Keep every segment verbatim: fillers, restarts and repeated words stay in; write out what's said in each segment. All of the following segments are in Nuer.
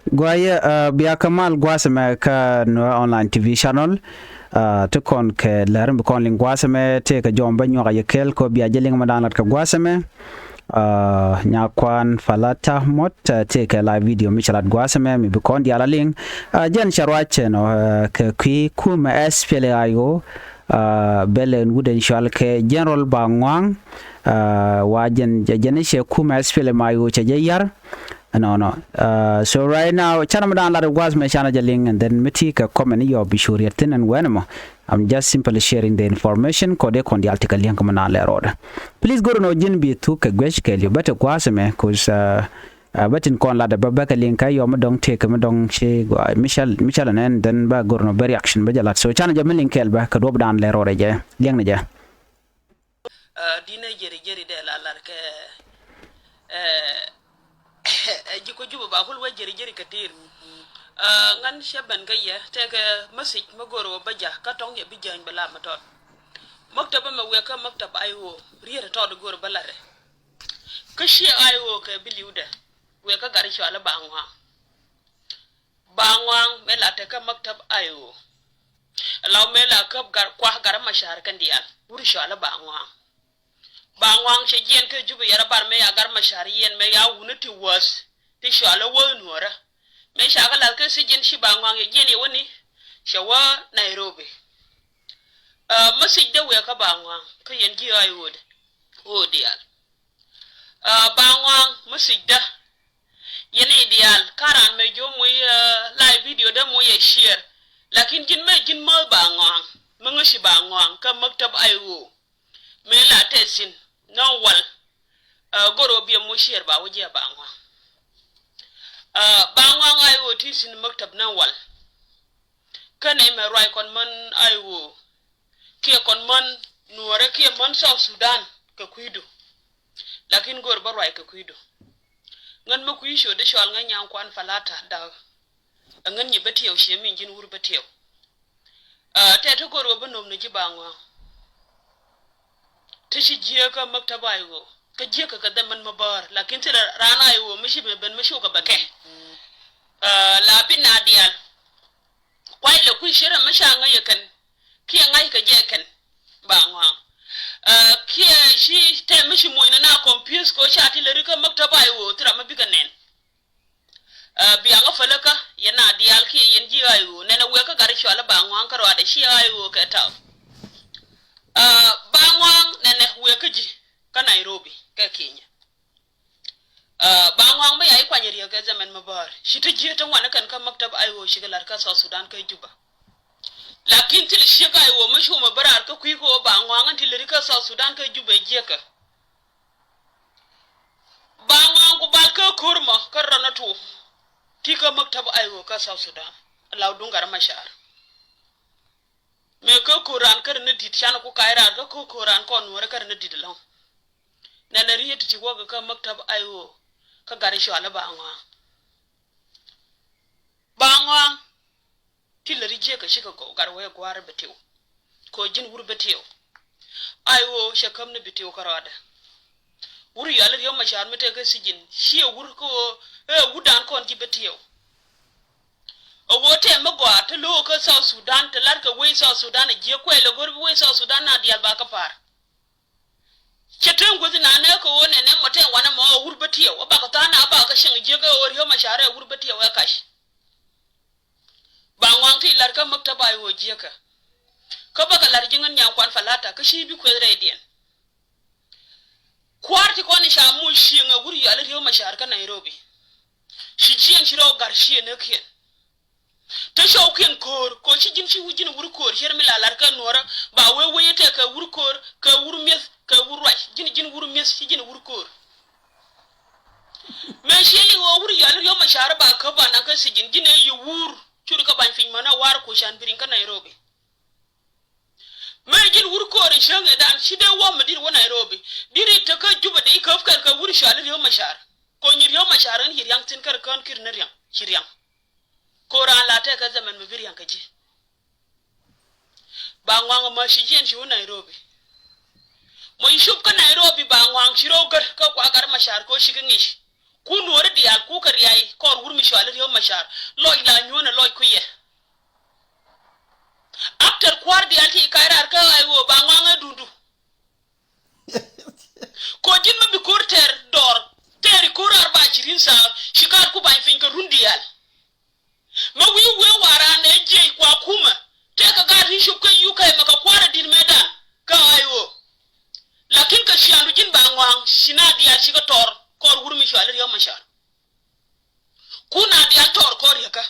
Guayɛ, uh, bia kɛ mal gua̱a̱th ɛmɛ kä Nuer Online T V channel. Uh, ti kɔn kɛ lɛr mi kɔn liŋ gua̱a̱th ɛmɛ tëë kɛ jɔm bä nyuak a yɛ kɛl kɔ bia jɛ liŋ mɛ da̱a̱n lat kɛ gua̱a̱th ɛmɛ. Uh, Nyakuan Falata Mot, uh, tëë kɛ live video mi cɛ lat gua̱a̱th ɛmɛ mi bi kɔn diaal a liŋ. Uh, jɛn cɛ ruac ɛnɔ, uh, kɛ kui̱ kumɛ S P L A I O, uh, bɛlɛ wut ɛn cual kɛ General Baŋuaŋ. Uh, wa jɛn, jɛn cɛ kumɛ S P L M I O cɛ jɛ yar. Nɔnɔ. Uh, so right now canɛ mi da̱a̱n lat gua̱a̱th mɛ canɛ jɛ liŋ, and then mi ti kɛ comment yɔ bi cu riɛt thin ɛn wɛn ɛmɔ. I'm just simply sharing the information kɔ dee kɔn diaal ti kɛ liɛŋ kɛ mi naan lɛ rɔɔdɛ. Please go̱r nɔ ji̱n bi thuk kɛ guec kɛɛl yɔ bä ti gua̱a̱th ɛmɛ, 'cause, uh, uh, bä tin kɔn latdɛ bä bä kɛ liŋ kä yɔ mi dɔŋ tëëk kɛ mi dɔŋ ci gua mi cäl, mi cäl ɛnɛn, then bä go̱r nɔ bä reaction bä jɛ lat. So canɛ jɛ mi liŋ kɛɛl bä kɛ duɔ̱p da̱a̱n lɛ rɔɔdɛ jɛ liɛŋ ni jɛ. Uh, di̱n ɛ jeri jeri dee la lar kɛ, uh, ji̱ kɔ Jubɛ ba kul wee jeri jeri kɛ ti̱i̱r. Uh, ŋän cɛ ben kä yɛ tɛkɛ message mä go̱r wä bä ja̱ kä tɔŋ yɛ bi jäny bɛ la mä tɔt. Maktab mɛ wek kä maktab I O riet tɔt go̱r bä larɛ. Kä ciɛ I O kɛ bi li̱wdɛ wek kä gat cual Baŋuaŋ. Baŋuaŋ mëë la tekä maktab I O. Law mëë la käp gar kua̱ gar Macar kɛn diaal wur cual Baŋuaŋ. Baŋuaŋ cɛ jiɛn kä Jubɛ yɛrɛ bar mëë ya gar Macar yɛn mëë ya wuni ti wäth ti cual wäth nuɔrä. Mëë ca kä lath kä thi̱ji̱n ci Baŋuaŋ yɛ jiɛn yɛ wäni cɛ wä Nairobi. Ɛ, message dee wëë kä Baŋuaŋ kä yɛn ji̱ I O dɛ. O diaal. Ɛ, Baŋuaŋ message dä. Yɛn i̱ diaal ka raan mɛ ji̱ moc, ɛ, live video dä moc yɛ share. Lakin ji̱n mɛ ji̱n mäth Baŋuaŋ mi ŋäci Baŋuaŋ kä maktab I O. Mëë la tɛth thi̱n nɔŋ wal. Ɛ, go̱r wä biɛ moc share ba wä jiɛ Baŋuaŋ. Ɛ, Baŋuaŋ I O ti thi̱n maktab nɔŋ wal. Kä nɛy mɛ ruac kɔn män I O kiɛ kɔn män nuɔrɛ kiɛ män South Sudan kɛ kui̱du. Lakin go̱r bä ruac kɛ kui̱du. Ŋän mä kui̱ cot dee cɔal ŋän Nyaŋ Kuan Falata Dak. Ɛ ŋän nyi bä tiɛw ciɛ min ji̱n wur bä tiɛw. Ɛ, tɛt ti go̱r wä bä nöm ni ji̱ Baŋuaŋ. Ti ci jiäkä maktab I O kä jiäkä kɛ dhɛ män mä bäär, lakin ti raan I O mi ci mɛ ben mi cukɛ bɛ kɛ. Ɛ, la bi na diaal. Kuay lɛ kui̱ ci rɛ mi ca ŋäc ɛ kɛn kiɛ ŋa̱ckɛ jɛ kɛn Baŋuaŋ. Ɛ, kiɛ ci tɛm mi ci moc nɛ na confuse kɛ ɣöö ca ti lɛ rikä maktab I O thira mi bikɛ nɛn. Ɛ, biaŋä pälikä yɛn a diaal kiɛ yɛn ji̱ I O nɛnɛ wëë kä gat cual Baŋuaŋ kä ruaadɛ ci I O kɛ ta̱w. Ɛ, Baŋuaŋ nɛnɛ wëë kä ji̱ kä Nairobi kɛ Kenya. Ɛ, Baŋuaŋ mi ya i̱ kuany riek kɛ zaman mi bäär ci ti ji̱ ti ŋuan kɛn kä maktab I O cikɛ la̱r kä South Sudan kä Juba. Lakin thil ciek I O mi cu mi bä raar kä kui̱ kɛ ɣöö Baŋuaŋ in ti lät kä South Sudan kä Juba jiäkä. Baŋuaŋ ku bal kä ko̱r mɔ kä rɔn a tuɔ ti kä maktab I O kä South Sudan. Law duŋ gat Macar. Mëë kä ko̱r raan kä ri ni di̱t can ku kac raar kä ko̱r ko̱r raan kɔn nuɔ̱ɔ̱rä kä ri ni di̱t ɛlɔ̱ŋ. Nɛnɛ riet ti wäk kä maktab I O kä gat cual Baŋuaŋ. Baŋuaŋ ti lät jiäkä cikɛ gɔw gat wee gua̱a̱r bɛ tiw. Kɛ ɣöö ji̱n wur bɛ tiw. I O cɛ käm ni bi tiw kä rɔɔdɛ. Wur yuali Riek Macar mi tëë kä thi̱ji̱n ciɛ wur kä ɣöö ɛ wurdan kɔn ji̱ bɛ tiw. Ɛ ɣöö tɛm mi gɔaa ti lo̱o̱k kä South Sudan ti lat kɛ wec South Sudan ɛ jiäk kuɛl ɛ go̱r bi wec South Sudan na diaal ba kä pa̱a̱r. Cɛ teŋ guäth nanɛ kɛ ɣöö nɛnɛ mɔ tɛn wanɛ mɔ ɛ wur bä tiɛw ɛ bakɛ tha̱a̱n a bakɛ cieŋ jiäk ɛ ɣöö Riek Macar ɛ wur bä tiɛw ɛ kac. Baŋuaŋ ti la̱r kä maktab I O jiäkä. Kä bakɛ la̱r ji̱ ŋän Nyaŋ Kuan Falata kä ci bi kueth rɛydiɛn. Kua̱r ti kɔn i̱ ca moc cieŋ ɛ wur yuali Riek Macar kä Nairobi. Ci jiɛn ci rɔ gar cieŋ ɛ kiɛn. Te cɔwkiɛn ko̱o̱r kɛ ɣöö ci ji̱n ci wi̱c ji̱n wur ko̱o̱r cier mi la la̱r kɛ nuɔ̱ɔ̱rä ba wee wee tɛk kɛ wur ko̱o̱r kɛ wur mi̱eth kɛ wur ruac ji̱n ji̱n wur mi̱eth ci ji̱n wur ko̱o̱r. Mëë ciɛ liŋ ɣöö wur yuali Riek Macar ba käp ba naŋ kä thi̱ji̱n ji̱n ɛ yi wur cur kä ba̱ny piny mänä war ku can bi riŋ kä Nairobi. Mëë ji̱n wur ko̱o̱r in cäŋ ëëdan ci dee wä mi di̱t wä Nairobi di̱t ri tekä Jubɛ dee i̱ käp kɛn kɛ wur cuali Riek Macar. Kɛ ɣöö nyi Riek Macar in ci riaŋ thi̱n kärɛ kään ki̱r ni riaŋ ci riaŋ. Kɛ ɣöö raan la tɛk kɛ zaman mi bi riaŋ kɛ ji̱. Baŋuaŋ ɛmɔ ci jiɛn ci wä Nairobi. Mɔ ci cop kä Nairobi Baŋuaŋ ci rɔ gär kä kua gat Macar kɛ ɣöö cikɛ ŋi̱c. Ku nuɔ̱ɔ̱ri diaal ku kɛ riac kɔr wur mi cɔal i̱ Riek Machar. Lɔc la nyuɔ̱n ɛ lɔc kui̱ yɛ. After kua̱r diaal ti ka̱c raar kä I O ba ŋɔaŋ ɛ duundu. Ko ji̱n mi bi ko̱r tɛɛr dɔɔr tɛɛr i̱ ko̱r arba ishirin saa ci gaat ku ba̱ny piny kɛ run diaal. Mi wi̱i̱ wee waran ɛ jiɛc kua kumɛ tëëkɛ gaat ti cop kä U K mɛ kɛ kua̱r ɛ di̱t mɛ dan kä I O. Lakin kɛ ciaŋdu ji̱n ba ŋɔaŋ ci na diaal cikɛ tɔr kɔr wur mi cɔal i̱ Riek Machar. Ku na diaal tɔr kɔr yɛ kä.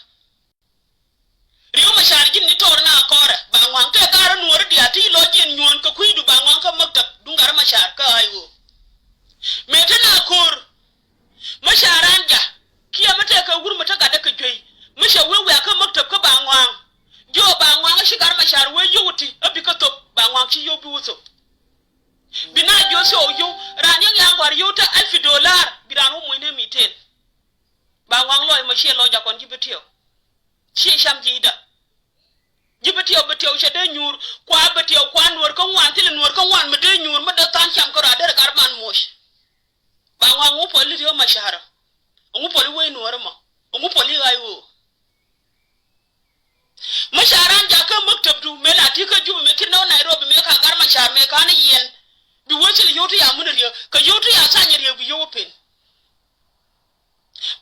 Riek Machar ji̱n ni tɔr na kɔrɛ ba ŋɔaŋ kɛ gaat rɔ nuɔɔri diaal ti lɔ jiɛn nyuɔ̱ɔ̱n kɛ kui̱du ba ŋɔaŋ kä maktab duŋ gaat rɔ Machar kä I O. Mëë te na ko̱r. Machar an ja kiɛ mi tɛkɛ wur mi te gatdɛ kɛ juey mi cɛ wee wiak kä maktab kä ba ŋɔaŋ. Jiɔ ba ŋɔaŋ ci gat Machar wee yio̱w ti a bi kä thop ba ŋɔaŋ ci yio̱w bi wä thop. Bi na jiɔ thio̱w yio̱w ran yäŋ ya ŋɔar yio̱w te alfi dolar bi ran wä muɔ̱ny ne miten. Ba ŋɔaŋ lɔc mɔ ciɛ lɔc jakɔn ji̱ bi tiɛw. Ciɛ cam ji̱ ida. Ji̱ bi tiɛw bi tiɛw cɛ dee nyuur kua bi tiɛw kua nuɔr kä ŋuan thilɛ nuɔr kä ŋuan mi dee nyuur mi dee than cam kä rɔ a derɛ gat man moc. Ba ŋɔaŋ ŋu pɔli Riek Machar. Ŋu pɔli wec nuɔr mɔ. Ŋu pɔli ɣa̱c ɣöö. Machar an jakä maktab du mëë la ti kä Juba mëë kir nɔ Nairobi mëë ka gat Machar mëë ka ni yɛn. Bi wee thilɛ yio̱w ti ya mun Riek kɛ yio̱w ti ya thany Riek bi yio̱w pen.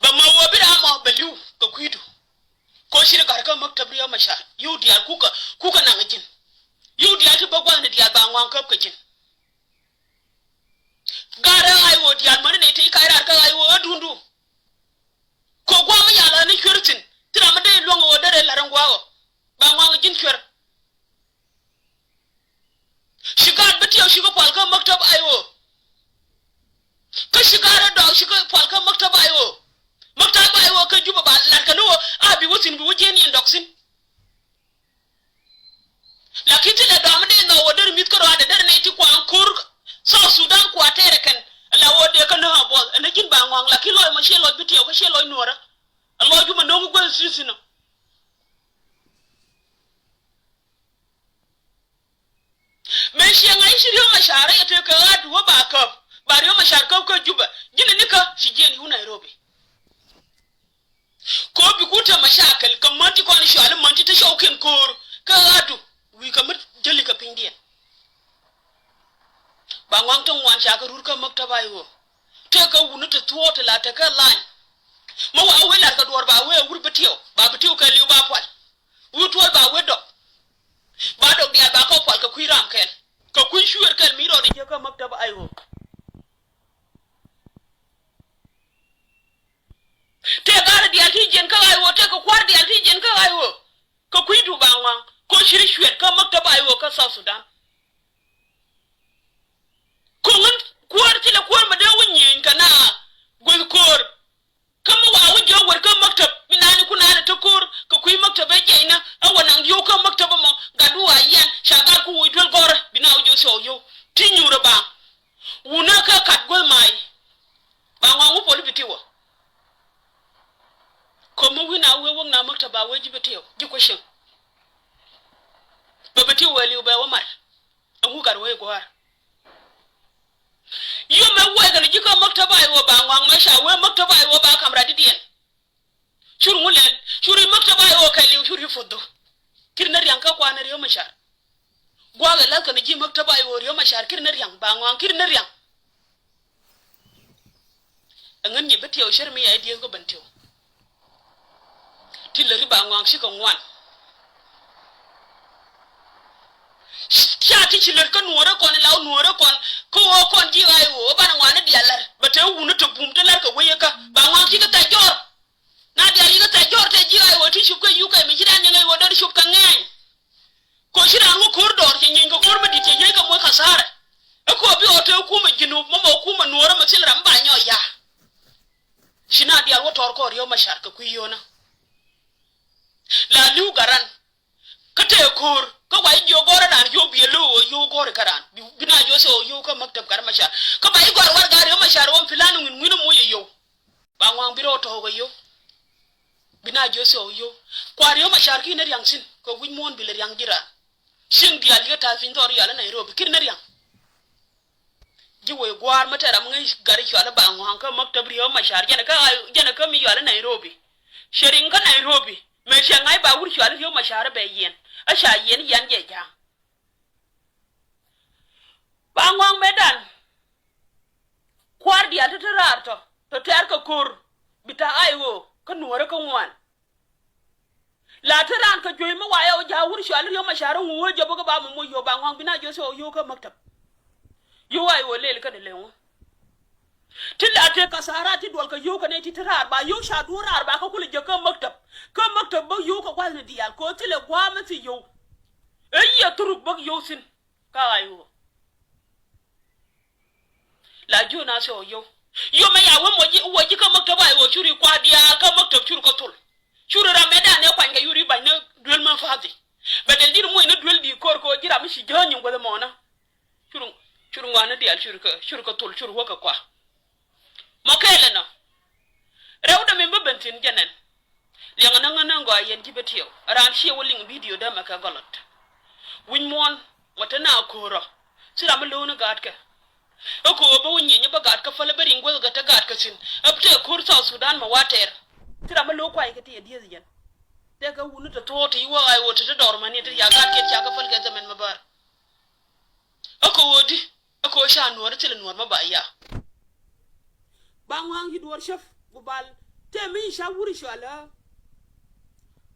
Bɛ ma wä bi ram mɔ bɛ li̱w kɛ kui̱du. Ko ci ri gat kä maktab Riek Machar yio̱w diaal kukɛ kukɛ naŋ ji̱n. Yio̱w diaal ti bä gua̱thni diaal ba ŋɔaŋ käp kɛ ji̱n. Gat rɛ ɣa̱c ɣöö diaal mäni nɛy ti kac raar kä ɣa̱c ɣöö ɛ duundu. Kɛ gua̱a̱k mi yal ɣän i̱ cuer thi̱n thil ram mi dee luäŋ ɣöö derɛ la̱t ɛn gua̱a̱k ɔ ba ŋɔaŋ ji̱n cuer. Ci gaat bi tiɛw ci kä pual kä maktab I O. Kä ci gaat rɔ dɔɔk ci kä pual kä maktab I O. Maktab I O kä Juba ba la̱t kɛ ni ɣöö a bi wä thi̱n bi wä jiɛn yɛn dɔk thi̱n. Lakin ti lɛ dɔam dee nhɔk wä der mi̱th kärɔadɛ der nɛy ti kuan ko̱r South Sudan kua tɛɛrɛ kɛn. Ala wä dee kä näk a buɔth ɛn ji̱n ba ŋɔaŋ lakin lɔc mɔ ciɛ lɔc bi tiɛw kä ciɛ lɔc nuɔrä. A lɔc jumɛ no̱o̱ŋ guäth thi̱thi̱n ɔ. Mëë ciɛ ŋa̱c ci Riek Machar rɛy a tëë kɛ ɣa̱a̱t wä ba käp ba Riek Machar käp kä Juba ji̱n ni kä ci jiɛn yuu Nairobi. Kɛ ɣöö bi kun te mashakil kɛ män ti kɔn cɔal i̱ män ti te cɔwkiɛn ko̱o̱r kä ɣa̱a̱du wi̱i̱ kɛ mi jäli kɛ pinydiɛn. Ba ŋɔaŋ te ŋuan ca kɛ rur kä maktab I O. Tëëkɛ wuni te thuɔɔk te la tekɛ lany. Mi wa wee lat kɛ duɔ̱ɔ̱r ba wee wur bi tiɛw ba bi tiɛw kɛ li̱w ba pual. Wur tuɔɔl ba wee dɔk. Ba dɔk diaal ba kɔ pual kɛ kui̱ ram kɛl kɛ kui̱ cuëër kɛl mi rɔɔdɛ jiäk kä maktab I O. Tëë ga̱rä diaal ti jiɛn kä I O tëë kɛ kua̱r diaal ti jiɛn kä I O. Kɛ kui̱du ba ŋua̱ŋ kɛ ɣöö ci ri cuɛt kä maktab I O kä South Sudan. Ko̱ŋ in kuäär thilɛ kuäär mi dee wä nyieny kɛ na gueth ko̱o̱r. Kä mi wa wä jiök wër kä maktab mi nani ku nani te ko̱o̱r kɛ kui̱ maktab ɛ jiɛcnä ɛ wä naŋ yio̱w kä maktab ɛmɔ gat wä wa yian ca gat ku woc duel gɔrä bi na wä jiök thiɔw yio̱w ti nyuurä ba. Wunä kä kat guäth may. Ba ŋɔaŋ wä poli bi ti wä. Ko̱mi wi̱n a wee wäk na maktab ba wee ji̱ bi ti wä ji̱ kuecäŋ. Bɛ bi ti wä liw bɛ wä mat. Ɛŋu gat wee gua̱a̱r. Yom ɛ wee kɛn ji̱ kä maktab a iwä ba ŋɔaŋ mɛ ca wee maktab a iwä ba kam rat didiɛn. Cur ŋu lɛl cur i̱ maktab a iwä kɛ liw cur i̱ fothu. Kir ni riaŋ kä kuan ɛ riäm ɛ car. Gua̱a̱k ɛ la̱th kɛn ji̱ maktab a iwä riäm ɛ car kir ni riaŋ ba ŋɔaŋ kir ni riaŋ. Ɛŋän nyɛ bi tiɛw cär mi yɛ i̱ dieth kɔ ben tiɛw. Ti lät i̱ ba ŋɔaŋ cikɛ ŋuan. Ca ti ci lät kä nuɔ̱ɔ̱rä kɔn i̱ la wä nuɔ̱ɔ̱rä kɔn kä ɣöö kɔn ji̱ ɣa̱c ɣöö banɛ ŋɔaani diaal lär bɛ te wuni te bum te lär kɛ wec kä ba ŋɔaŋ cikɛ thɛc jɔr. Na diaal yikɛ thɛc jɔr te ji̱ ɣa̱c ɣöö ti cop kä yuk kɛ mi ci dan yɛn ɣa̱c ɣöö dee cop kɛ ŋɛɛny. Kɔ ci raan wä ko̱r dɔɔr cɛ nyieeny kɛ ko̱r mi di̱t cɛ yiey kɛ moc kathara. Ɛ kɔ bi ɣɔw te kumɛ ji̱n mɔ mɔ kumɛ nuɔ̱ɔ̱rä mɛ thil ram ba nyɔɔc ya̱a̱. Ci na diaal wä tɔɔr kɔɔr riäw mɛ car kɛ kui̱ yio̱o̱nä. La li̱w garan. Kä tëë ko̱o̱r kä wa i̱ jiök gɔ̱rä raan yio̱w biɛ lo̱o̱ ɣöö yio̱w gɔ̱rä kä raan bi na jiök thil ɣöö yio̱w kä maktab gat mɛ car. Kä ba i̱ gɔ̱a̱r warɛgak riäw mɛ car ɣöö pi̱la̱n ŋui̱n ŋui̱n ɛ moc ɛ yio̱w. Ba ŋɔaŋ bi rɔɔd tɔ̱ɔ̱k ɛ yio̱w. Bi na jiök thil ɣöö yio̱w kua riäw mɛ car ki̱n ni riaŋ thi̱n kɛ wi̱c muɔ̱ɔ̱n bi lɛ riaŋ ji̱ raan. Cieŋ diaal yikɛ ta̱a̱ piny thɔɔr yɔal i̱ Nairobi ki̱n ni riaŋ. Ji̱ wee gua̱a̱r mi tɛr ram ŋäc gat i̱ cɔal i̱ ba ŋɔaŋ kä maktab riäw mɛ car jɛn kä ɣa̱c jɛn kä mi yɔal i̱ Nairobi. Cɛ riŋ kä Nairobi mëë cɛ ŋa̱c ba wur cɔal i̱ Riek Machar bɛ yiɛn. Ɛ ca yiɛn yiɛn jɛ ja̱a̱ŋ. Ba ŋɔaŋ mëëdan. Kua̱r diaal ti te raar tɔ tɔ tɛ̈r kɛ ko̱r bi ta̱a̱ I O kä nuɔ̱ɔ̱rä kä ŋuan. La te raan kɛ juey mi wayɛ ɔ ja̱a̱ wur cɔal i̱ Riek Machar ŋu wee jɛ bä kä ba mɔ moc yio̱w ba ŋɔaŋ bi na jiɔth cɛ ɔ yio̱w kä mäktäp. Yio̱w I O lëël kɛn ilëŋ wä. Ti la tëë kasaara ti duɔl kɛ yio̱w kɛ nɛy ti te raar ba yio̱w ca duɔ̱ɔ̱r raar ba kä kulɛ jek kä mäktäp. Kä mäktäp bä yio̱w kɛ gua̱thni diaal kɛ ɣöö thilɛ gua̱a̱th mi thi yio̱w. Ëë yiëë thuruk bä yio̱w thi̱n kä I O. La jiö na thiɔw yio̱w. Yio̱w mɛ ya wä mɔ ji̱ wä ji̱ kä mäktäp I O curi kua̱r diaal kä mäktäp curi kä thol. Curi ram mɛ dan ɛ kuany kɛ yuri ba̱ny ni duel mä fathi. Bɛ dɛl ji̱n muɔ̱c ni duel di ko̱r kɛ ɣöö ji̱ ram mi ci jä̱a̱n nyin guäth ɛmɔnä. Cur, cur ŋuan ni diaal cur kä, cur kä thol, cur wä kä kua. Mɔ kɛɛl ɛnɔ. Rɛwdɛ min bä ben thi̱n jɛ nɛn. Liɛŋɛ näŋä näŋ gɔaa yɛn ji̱ bä tiɛw. Raan ciɛ wä liŋ bidio dämɛ kɛ gɔlɔt. Wi̱ny muɔ̱ɔ̱n, mɔ te na ko̱o̱rɔ. Ci ram mi lo̱o̱n i̱ gaatkɛ. Ɛ ko̱o̱r bä wä nyieny bä gaatkä päl bä riŋ guäth gɛ te gaatkɛ thi̱n. Ɛ bi tëë ko̱o̱r South Sudan mɛ wa tɛɛr. Ci ram mi lo̱o̱ kuay kɛ ti ɛ dieth yɛn. Tëëkɛ wuni te tho̱o̱t ti wä ɣa̱c ɣöö te te dɔɔr mäni te ya gaat kiɛt ca kɛ päl kɛ dhɛmɛn mä bäär. Ɛ kɛ ɣöö di, ɛ kɛ ɣöö ca nuɔ̱ɔ̱r thilɛ nuɔ̱ɔ̱r mä ba ya. Ba ŋɔaŋ ci duɔ̱ɔ̱r cäp gu bal tëë mi ca wuri cɔalä.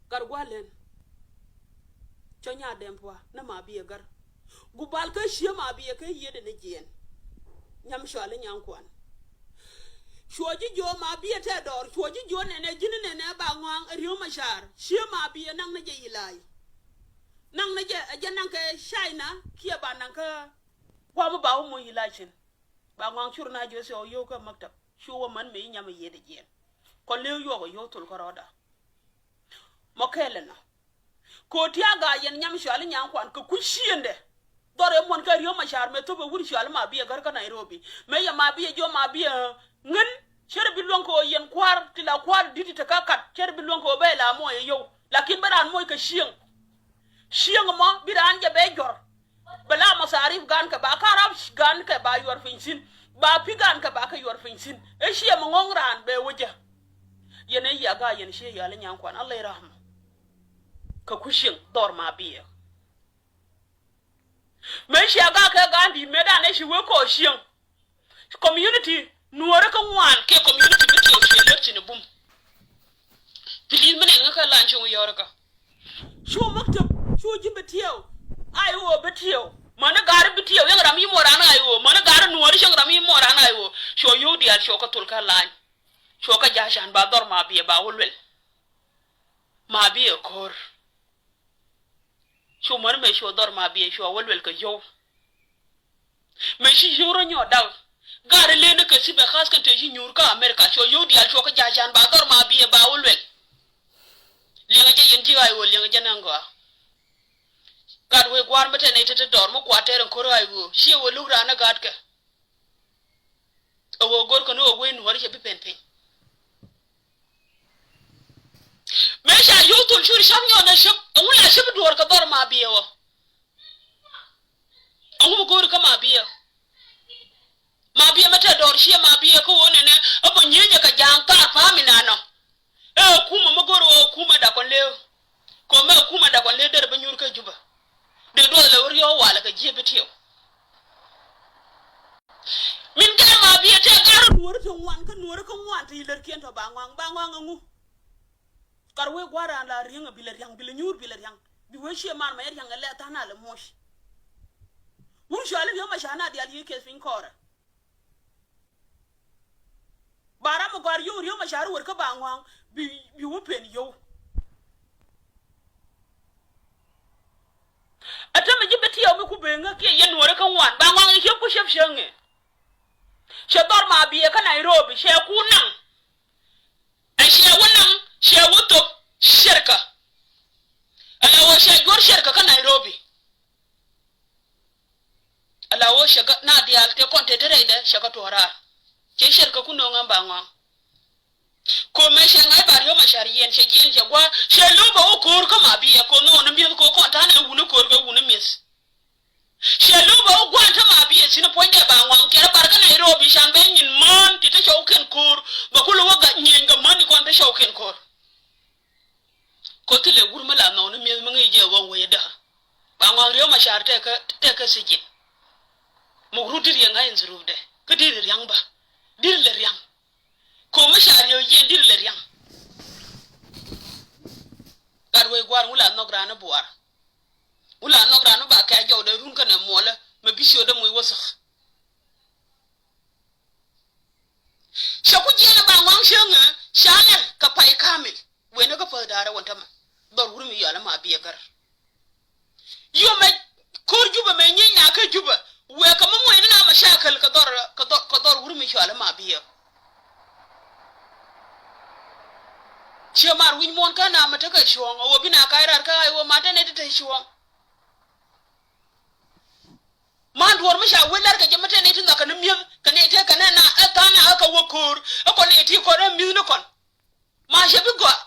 Gat gua̱lɛn. Cɔ nya dɛm pua ni ma biɛ gär. Gu bal kä cië ma biɛ kä yiëëdɛ ni jiɛn. Nyam cɔal i̱ nyaŋ kuan. Cuɔ ji̱ jiö ma biɛ tɛ dɔɔr cuɔ ji̱ jiö nɛnɛ ji̱n nɛnɛ ba ŋɔaŋ ɛ Riek Machar cië ma biɛ naŋ ni jɛ yi lay. Naŋ ni jɛ ɛ jɛ naŋ kɛ China kiɛ ba naŋ kä guam ba wä moc yi lay cin. Ba ŋɔaŋ cur na jiö thiɔw yio̱w kä maktab cu wä män mëë yi nyam ɛ yiëëdɛ jiɛn. Kɔ lëë yuɔk ɛ yio̱w thol kä rɔɔda. Mɔ kɛɛl ɛnɔ. Kɛ ɣöö tia̱a̱ ga̱a̱ yɛn nyam cɔal i̱ nyaŋ kuan kɛ kui̱ ciëndɛ. Dhɔr ëë muɔ̱n kɛ Riek Machar mëë thop ɛ wur cɔal i̱ ma biɛ gär kä Nairobi. Mëë yɛ ma biɛ jiɔ ma biɛ ŋän. Cär bi luäŋ kɛ ɣöö yɛn kua̱r ti la kua̱r di̱t ti te kä kat cär bi luäŋ kɛ ɣöö bɛ la moc ɛ yio̱w. Lakin bä raan moc kɛ cieŋ. Cieŋ mɔ bi raan jɛ bɛ jɔr. Bɛ la masarif gan kɛ ba karab gan kɛ ba yuɔr piny thi̱n. Ba pi gan kɛ ba kɛ yuɔr piny thi̱n. Ëë ciɛ mi ŋɔ̱ŋ raan bɛ wä jɛ. Yɛn ëë yia ga̱a̱ yɛn cië yɔal i̱ nyaŋ kuan Allah i̱ rahma. Kɛ ku cieŋ dhɔr ma biɛ. Mëë cia gak kɛ ga̱a̱n di̱i̱t mëë danɛ ci wee kɔɔk cieŋ. Community nuɔɔrä kä ŋuan kɛ community bi tiɛw ciɛ lep cin ɛ bum. Please mi nɛn ŋä kɛ lan cuŋ yɔrä kä. Cu maktab cu ji̱ bi tiɛw. Ai woo bi tiɛw mäni ga̱ri bi tiɛw yäŋ ram yi muɔran ai woo mäni ga̱ri nuɔɔri cäŋ ram yi muɔran ai woo. Cuɔ yio̱w diaal cuɔ kä thol kä lany. Cuɔ kä ja̱a̱can ba dhɔr ma biɛ ba wä luɛl. Ma biɛ ko̱r. Cu män mëë cu dhɔr ma biɛ cua wä luɛl kɛ yio̱w. Mëë ci yio̱w rɔ nyɔɔt daw. Gat rɛ lëë ni kɛ thipɛ khas kɛn te ci nyuur kä America cua yio̱w diaal cua kä ja̱a̱can ba dhɔr ma biɛ ba wä luɛl. Liɛŋɛ jɛ yɛn ji̱ ɣa̱c ɣöö liɛŋɛ jɛ näŋ gɔaa. Gat wee gua̱a̱r mi te nɛy te te dɔɔr mi kua̱r tɛɛr ɛn ko̱r ɣa̱c ɣöö ciɛ wee luk raan ɛ ga̱a̱tkɛ. Ɛ ɣöö go̱rkɛ ni ɣöö wee nuɔ̱ɔ̱ri cɛ bi pɛn piny. Mëë ca yio̱w thol curi cam nyɔn ɛ cäp ɛŋu la cäp i̱ duɔ̱ɔ̱r kɛ dhɔr ma biɛ wä. Ɛŋu mi go̱o̱ri kä ma biɛ. Ma biɛ mɛ te dɔɔr ciɛ ma biɛ kä ɣöö nɛnɛ ɛ bä nyieenyɛ kɛ ja̱a̱ŋ thaar pa̱a̱m inanɔ. Ɛ ɛ kumɛ mi go̱o̱ri ɣöö ɛ kumɛ dakɔn lëë. Kɛ ɣöö mɛ ɛ kumɛ dakɔn lëë derɛ bä nyuur kä Jubɛ. Dee duɔth lɛ wä riɔ̱ɔ̱k walɛ kɛ jiëp i̱ tiɛw. Min kɛn ma biɛ tëë gar nuɔ̱ri ti ŋuan kä nuɔ̱ri kä ŋuan ti lärkiɛn tɔ ba ŋɔaŋ ba ŋɔaŋ ɛŋu. Kar wee gua̱a̱r raan la riäŋ a bi lɛ ria̱ŋ bi lɛ nyuur bi lɛ ria̱ŋ bi wee ciɛ man ma yɛ ria̱ŋ ɛ lɛ tha̱a̱n a lɛ muɔ̱c. Wur cuali riäŋ ma ca na diaal yiëë kiɛth piny kɔɔrɛ. Ba ram mi gɔ̱a̱r yio̱w riäŋ ma ca ri wër kä ba ŋɔaŋ bi bi wä pen yio̱w. Ɛ tämɛ ji̱ bi tiɛw mi ku ben ŋäk kiɛ yɛn nuɔ̱ɔ̱rä kä ŋuan ba ŋɔaŋ i̱ ciep ku ciep cieŋ ɛ. Cɛ dhɔr ma biɛ kä Nairobi cɛ ku naŋ. Ɛ cɛ wä naŋ cɛ wä thop cerkä. Ala wä cɛ juɔ̱r cerkä kä Nairobi. Ala wä cɛ kä na diaal tëë kɔn tëë te rɛydɛ cɛ kä tuɔ̱ɔ̱r raar. Cɛ cerkä ku no̱o̱ŋ ɛn ba ŋɔaŋ. Ko̱mɛ cɛ ŋa̱c ba riöm a cär yiɛn cɛ jiɛn cɛ gua̱a̱ cɛ lo̱p a wä ko̱o̱r kä ma biɛ ko̱n ni ɣɔn ni mi̱eth ko̱ kɔn ta̱a̱n ɛ wuni ko̱o̱r kɛ wuni mi̱eth. Cɛ lo̱p a wä gua̱a̱n te ma biɛ thi̱n puɔ̱nydɛ ba ŋɔaŋ kɛrɛ bar kä Nairobi can bɛ nyin mään ti te cɔw kɛn ko̱o̱r bɛ kulɛ wä gat nyieny kɛ mään ikɔn te cɔw kɛn ko̱o̱r. Ko thilɛ wur mi la nhɔk ni mi̱eth mi ŋi̱i̱c jɛ ɣɔw wecä däkä. Ba ŋɔaŋ Riek Machar tɛkɛ, tɛkɛ sijin. Muk rut di̱t yɛ ŋa̱c in dhurupdɛ. Kä di̱t ria̱ŋ bä. Di̱t lɛ ria̱ŋ. Ko Machar yɛ yɛn di̱t lɛ ria̱ŋ. Gat wec gua̱a̱r ŋu la nhɔk raan i̱ buaar. Ŋu la nhɔk raan i̱ ba kɛ jɔwdɛ run kɛnɛ muɔlä mɛ bi ciötdä muc wäthäk. Cɛ ku jiɛn ɛ ba ŋɔaŋ cieŋɛ ca lɛr kɛ pay kamil. Wen ɛ kä päth da̱rä wän tämɛ dhɔr wur mi yɔal ɛ ma biɛ gär. Yomɛ ko̱r Jubɛ mɛ nyiec na kä Jubɛ wëë kɛ mi muɔcni na mɛ ca käl kɛ dhɔr, kɛ dhɔr, kɛ dhɔr wur mi cɔal ɛ ma biɛ. Ciɛ mar wi̱ny muɔ̱ɔ̱n kä na mɛ tekɛ cuɔ̱ɔ̱ŋ ɛ wä bi na kac rar kä ɣa̱c wä ma te nɛy ti te cuɔ̱ɔ̱ŋ. Man duɔ̱ɔ̱r mi ca wee lɛr kɛ jɛ mi te nɛy ti nhɔakɛ ni mi̱eth kɛ nɛy te kɛ nɛ na ɛ tha̱a̱ŋ na ɛ kɛ wä ko̱o̱r ɛ kɔn nɛy ti kɔn ɛ mi̱th ni kɔn. Ma cɛ bi gɔaa.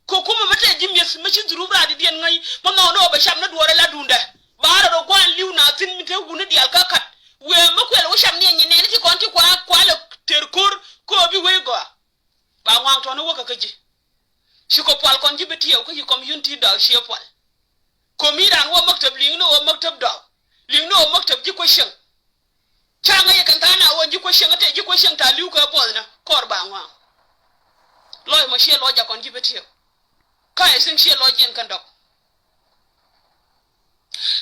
Kɛ kumɛ mi te ji̱ mi̱eth mi ci dhurup raadidiɛn ŋäc mi nhɔk ni ɣöö bɛ cam ni duɔ̱ɔ̱r ɛ la duundɛ. Ba rɔ rɔ gua̱a̱n li̱w na thi̱n mi te wuni diaal kä ka̱t. Wëë mi kuɛl wä cam ni ɛ nyin nɛɛni ti kɔn ti kua kualɛ tër ko̱r kɛ ɣöö bi wee gɔaa. Ba ŋuaŋ tɔ̱ni wäkɛ kä ji̱. Ci kɔ pual kɔn ji̱ bi tiɛw kä ci community dɔɔk ciɛ pual. Ko̱mi raan wä maktab li̱ŋni wä maktab dɔɔk. Li̱ŋni wä maktab ji̱ kuecieŋ. Ca ŋäc ɛ kɛn tha̱a̱ŋ na wä ji̱ kuecieŋ ɛ tɛ ji̱ kuecieŋ ta̱a̱ li̱w kɛ buɔthna kɔr ba ŋuaŋ. Lɔc mɔ ciɛ lɔc jakɔn ji̱ bi tiɛw. Ka ɛ thi̱n ciɛ lɔc jiɛn kɛn dɔk.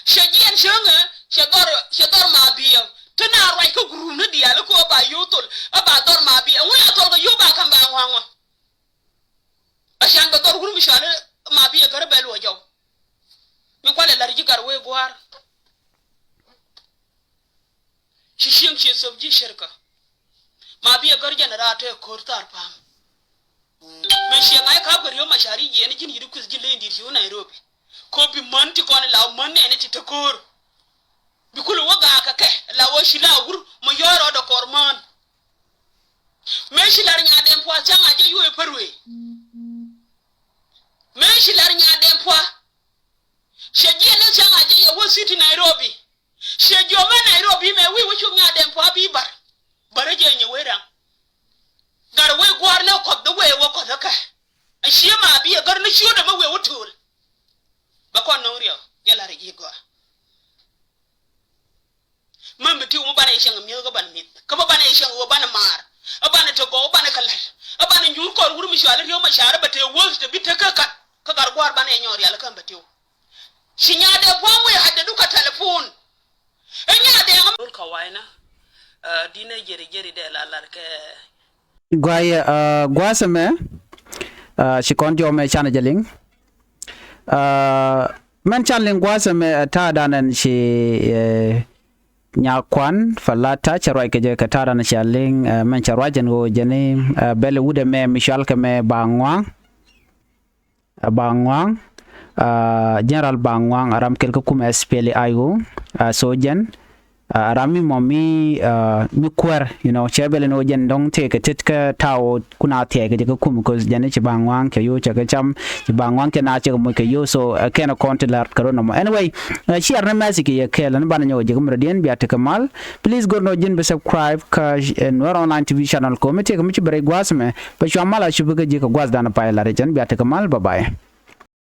Cɛ jiɛn cäŋɛ cɛ dhɔr, cɛ dhɔr ma biɛ. Te na ruac kä gurupni diaal kä ɣöö ba yio̱w thol ɛ ba dhɔr ma biɛ ŋu la thol kɛ yio̱w ba ka̱m ba ŋuaŋ ɔ. A can bɛ dhɔr wur mi cɔal ma biɛ gär bɛ luɔ jɔw. Mi kualɛ la̱r ji̱ gar wee gua̱a̱r. Ci cieŋ ciɛ thöp ji̱ cerkä. Ma biɛ gär jɛn raat te ko̱r thar pa̱a̱m. Mëë ciɛ ŋa̱c ka̱p kɛ Riek Machar i̱ jiɛn i̱ ji̱n yi̱t i̱ kueth ji̱ leny di̱t ci wä Nairobi. Ko bi män ti kɔn i̱ la wä män nɛɛni ti te ko̱r. Bi kulɛ wä gaak kɛ kɛ la wä ci la wur mɔ yɔɔr rɔɔdɛ kɔr män. Mëë ci la̱r nyaadɛm pua̱a̱th cäŋ a jɛ yuɔ̱ɔ̱c i̱ pär wëë. Mëë ci la̱r nyaadɛm pua̱a̱th. Cɛ jiɛn ni cäŋ a jɛ yɛ wä city Nairobi. Ciɛ jiɔmɛ Nairobi mɛ wi̱i̱ wä cop nyaadɛm pua̱a̱ bi bar. Bärä jɛ nyɛ wee raŋ. Gat wee gua̱a̱r ni kɔth dee wee wä kɔth ɛ kɛ. Ɛ ciɛ ma bi ɛ gär ni ciötdɛ mɛ wee wä tööl. Bɛ kɔn nöŋ riɛk jɛ la̱r ɛ ji̱ gɔaa. Män bi tiw mi banɛ cieŋ mi̱eth kä banɛ mi̱eth kä mi banɛ cieŋ wä banɛ maar. Ɛ banɛ te gɔw ɛ banɛ kɛ la̱r ɛ banɛ nyuur kɔr wur mi cuali Riek Machar bɛ te wuɔth te bi te kä kat. Kä gat gua̱a̱r banɛ nyɔɔr rial kä bɛ tiw. Ci nyaadɛ pua̱a̱m wee ha̱t dee dukɛ telephone. Ɛ nyaadɛ ŋa. Dul kawayna. Di̱n ɛ jeri jeri dee la lar kɛ. Guayɛ gua̱a̱th ɛmɛ ci kɔn jɔmɛ canɛ jɛ liŋ. Mɛn can liŋ gua̱a̱th ɛmɛ ta̱a̱ danɛn ci nyakuan Falata cɛ ruac kɛ jɛ kɛ ta̱a̱ danɛ cia liŋ mɛn cɛ ruac ɛn ɣöö jɛni bɛl wut ɛmɛ mi cual kɛ mɛ ba ŋua̱a̱ŋ. Ba Ŋuaŋ, General Ba Ŋuaŋ a ram kɛl kä kumɛ S P L A I O, so jɛn a ram mi mɔ mi mi kuɛr, you know, cɛ bɛl ni wä jɛn dɔŋ tëë kɛ tet kä taw kuna thiɛɛk kɛ jɛ kä kum, 'cause jɛn ci Ba Ŋuaŋ cɛ yo cɛ kɛ cam, ci Ba Ŋuaŋ cɛ na cɛ kɛ moc kɛ yo, so kɛn kɔn ti lar kɛ ron nɔmɔ. Anyway, ciɛr ni message kɛ yɛ kɛl ni banɛ nyɔk jɛ kä murɛ diɛn bia tekɛ mal. Please gör nɔ ji̱n bi subscribe kä Nuer Online T V channel kɔ mi tëë kɛ mi ci bɛ rɛy gua̱a̱th mɛ. Bɛ cua mal a cupi kä ji̱ kɛ gua̱a̱th dan pay la rɛy cɛn bia tekɛ mal. Bye bye.